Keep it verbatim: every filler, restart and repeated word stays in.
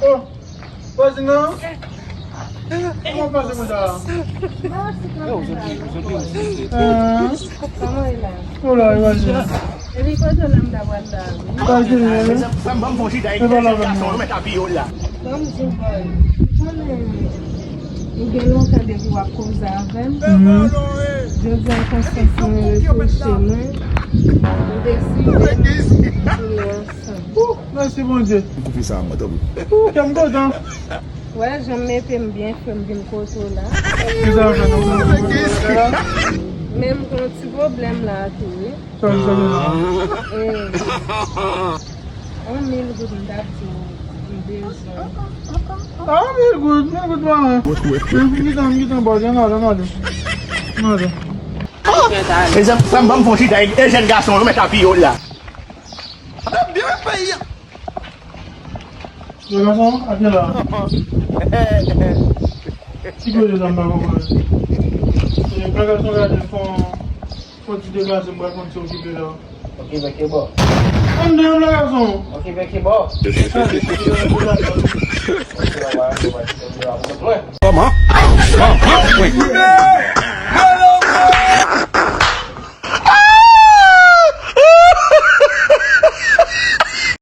Oh, vwazin nan? Kòman w pase mwen sa? Mèsi kanmenm. Kòman e la? O la, vwazin. Epi kote w nan m ta pral la? Vwazin nan. E pa la menm. Ban m di w, boy. Ou konnen, nou gen lontan depi w ap koze avè m. Jodi a, konsyans mwen refreche mwen. M deside m vini ansanm. Ou, mèsi Bondye. Koupe sa, mwen, tanpri. Ou, kè m kontan. Wè, jan m mete m byen fre, m vin kote w la. Ki sa w fè nan mwen? Men m gen yon ti pwoblèm la tou, wi. Sa, sa, sa. Eh, yon mil goud m t ap di w m bezwen. Ah, mil goud, mil goud pa anyen. M gentan, m gentan ba w, ann ale, ann ale. Ann ale. Mezanmi, frè m, ban m fon chita, e, e jèn gason yo mèt apiye w la. Ap byen peyi a. Jèn gason, apiye la. Ki koze sa m pa konprann? E, frè gason, gade, fon, fon ti deplase, m pral konn si okipe la. Okipe ki bò? Ann deyò, frè gason. Okipe ki bò? Kòman? Kòman? Wi.